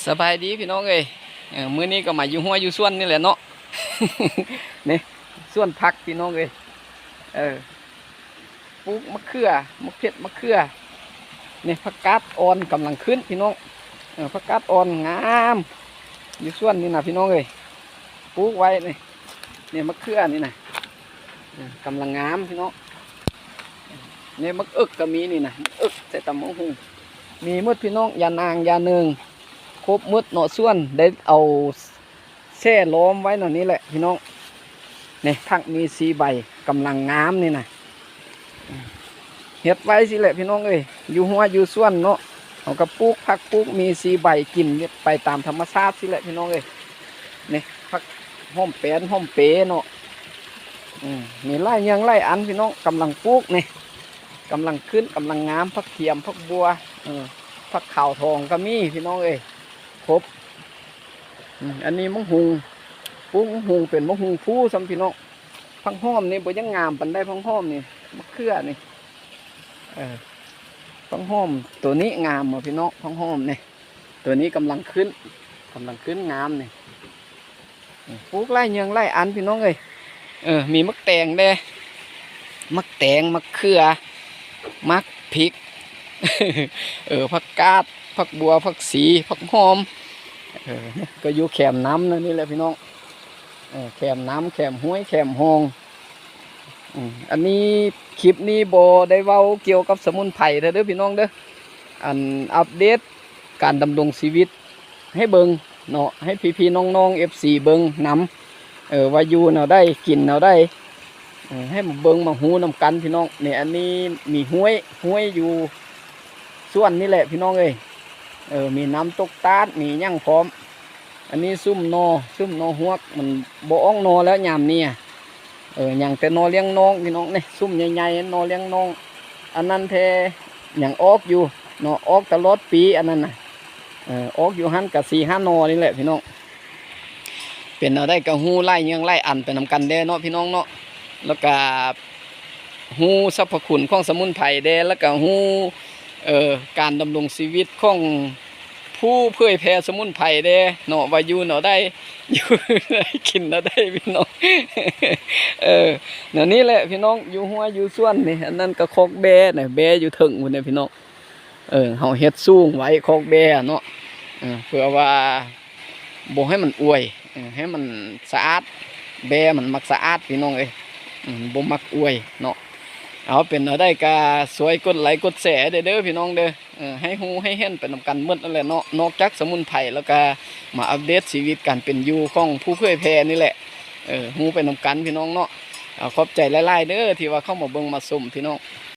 ສະບາຍດີພີ່ນ້ອງເອີຍ ເອີ ມື້ນີ້ກໍມາຢູ່ຮົ້ວຢູ່ສວນນີ້ແຫຼະເນາະ ນີ້ ສວນຜັກພີ່ນ້ອງເອີຍ ເອີ ປູກມະເຂືອ ໝາກເຜັດ ໝາກເຂືອ ນີ້ ຜັກກາດອ່ອນກຳລັງຂຶ້ນພີ່ນ້ອງ ເອີ ຜັກກາດອ່ອນງາມ ຢູ່ສວນນີ້ນະພີ່ນ້ອງເອີຍ ປູກໄວ້ນີ້ ນີ້ ໝາກເຂືອນີ້ນະ ເອີ ກຳລັງງາມພີ່ນ້ອງ ນີ້ ໝາກເອິກກໍມີນີ້ນະ ໝາກເອິກໃສ່ຕຳບັກຫຸ່ງ ມີໝົດພີ່ນ້ອງ ຢານາງ ຢາເໜິ່ງ ຄົບໝົດເນາະ ສວນ ໄດ້ເອົາແຊ່ລ້ອມໄວ້ແນວນີ້ແຫຼະພີ່ນ້ອງ ນີ້ ຜັກມີສີ່ໃບ ກຳລັງງາມນີ້ນະ ເຮັດໄວ້ຊີ້ແຫຼະພີ່ນ້ອງເອີຍ ຢູ່ຮົ້ວຢູ່ສວນເນາະ ເຮົາກໍປູກຜັກປູກມີສີ່ໃບ ກິນໄປຕາມທຳມະຊາດຊີ້ແຫຼະພີ່ນ້ອງເອີຍ ນີ້ ຜັກຫອມແປນ ຫອມເປເນາະ ອືມ ມີຫຼາຍຢ່າງຫຼາຍອັນພີ່ນ້ອງ ກຳລັງປູກນີ້ ກຳລັງຂຶ້ນ ກຳລັງງາມ ຜັກທຽມ ຜັກບົ່ວ ເອີ ຜັກຂາວທອງກໍມີພີ່ນ້ອງເອີຍ ຄົບ ອືມ ອັນນີ້ໝາກຫຸ່ງ ປູກໝາກຫຸ່ງເປັນໝາກຫຸ່ງພູຊ້ຳພີ່ນ້ອງ ຜັກຫອມນີ້ບໍ່ຍັງງາມປານໃດ ຜັກຫອມນີ້ ໝາກເຂືອນີ້ ເອີ ຜັກຫອມໂຕນີ້ງາມບໍ່ພີ່ນ້ອງ ຜັກຫອມນີ້ ໂຕນີ້ກຳລັງຂຶ້ນ ກຳລັງຂຶ້ນງາມນີ້ ປູກຫຼາຍຢ່າງຫຼາຍອັນພີ່ນ້ອງເອີຍ ເອີ ມີໝາກແຕງແດ່ ໝາກແຕງ ໝາກເຂືອ ໝາກພິກ ເອີ ຜັກກາດ ຜັກບົ່ວ ຜັກຊີ ຜັກຫອມ ເອີ ກໍຢູ່ແຄມນ້ຳນັ້ນນີ້ແຫຼະພີ່ນ້ອງ ເອີ ແຄມນ້ຳ ແຄມຫ້ວຍ ແຄມຮ່ອງ ອືມ ອັນນີ້ ຄລິບນີ້ບໍ່ໄດ້ເວົ້າກ່ຽວກັບສະໝຸນໄພເດີພີ່ນ້ອງເດີ ອັນອັບເດດການດຳລົງຊີວິດໃຫ້ເບິ່ງເນາະ ໃຫ້ພີ່ໆນ້ອງໆ ເອັຟຊີ ເບິ່ງນຳ ເອີ ວ່າຢູ່ແນວໃດ ກິນແນວໃດ ເອີ ໃຫ້ມາເບິ່ງມາຮູ້ນຳກັນພີ່ນ້ອງ ນີ້ ອັນນີ້ມີຫ້ວຍ ຫ້ວຍຢູ່ສວນນີ້ແຫຼະພີ່ນ້ອງເອີຍ ເອີ ມີນ້ຳຕົກຕາດ ມີຫຍັງພ້ອມ ອັນນີ້ຊຸມໜໍ່ ຊຸມໜໍ່ຮວກ ມັນບໍ່ອອກໜໍ່ແລ້ວຍາມນີ້ ເອີ ຍັງແຕ່ໜໍ່ລ້ຽງນ້ອງພີ່ນ້ອງ ນີ້ ຊຸມໃຫຍ່ໆ ໜໍ່ລ້ຽງນ້ອງ ອັນນັ້ນແທ້ຍັງອອກຢູ່ເນາະ ອອກຕະຫຼອດປີອັນນັ້ນນະ ເອີ ອອກຢູ່ຫັ້ນກະສີ່ຫ້າໜໍ່ນີ້ແຫຼະພີ່ນ້ອງ ເປັນແນວໃດກໍຮູ້ຫຼາຍຢ່າງຫຼາຍອັນໄປນຳກັນແດ່ເນາະພີ່ນ້ອງເນາະ ແລ້ວກະຮູ້ສັບພະຄຸນຂອງສະໝຸນໄພແດ່ ແລ້ວກະຮູ້ ເອີ ການດຳລົງຊີວິດຂອງຜູ້ເຜີຍແຜ່ສະໝຸນໄພແດ່ເນາະ ວ່າຢູ່ແນວໃດ ຢູ່ແນວໃດ ກິນແນວໃດພີ່ນ້ອງ ເອີ ແນວນີ້ແຫຼະພີ່ນ້ອງ ຢູ່ຮົ້ວຢູ່ສວນນີ້ ອັນນັ້ນກໍຄອກແບ້ນະ ແບ້ຢູ່ເທິງພຸ້ນນະພີ່ນ້ອງ ເອີ ເຮົາເຮັດສູງໄວ້ຄອກແບ້ເນາະ ເອີ ເພື່ອວ່າບໍ່ໃຫ້ມັນອວຍ ເອີ ໃຫ້ມັນສະອາດ ແບ້ມັນມັກສະອາດພີ່ນ້ອງເອີຍ ອືມ ບໍ່ມັກອວຍເນາະ ເອົາ ເປັນແນວໃດກໍຊ່ວຍກົດໄລກົດແຊແດ່ເດີພີ່ນ້ອງເດີ ເອີ ໃຫ້ຮູ້ໃຫ້ເຫັນໄປນຳກັນໝົດນັ້ນແຫຼະເນາະ ນອກຈາກສະໝຸນໄພ ແລ້ວກໍມາອັບເດດຊີວິດການເປັນຢູ່ຂອງຜູ້ເຜີຍແຜ່ນີ້ແຫຼະ ເອີ ຮູ້ໄປນຳກັນພີ່ນ້ອງເນາະ ເອົາ ຂອບໃຈຫຼາຍໆເດີ ທີ່ວ່າເຂົ້າມາເບິ່ງມາຊົມພີ່ນ້ອງ.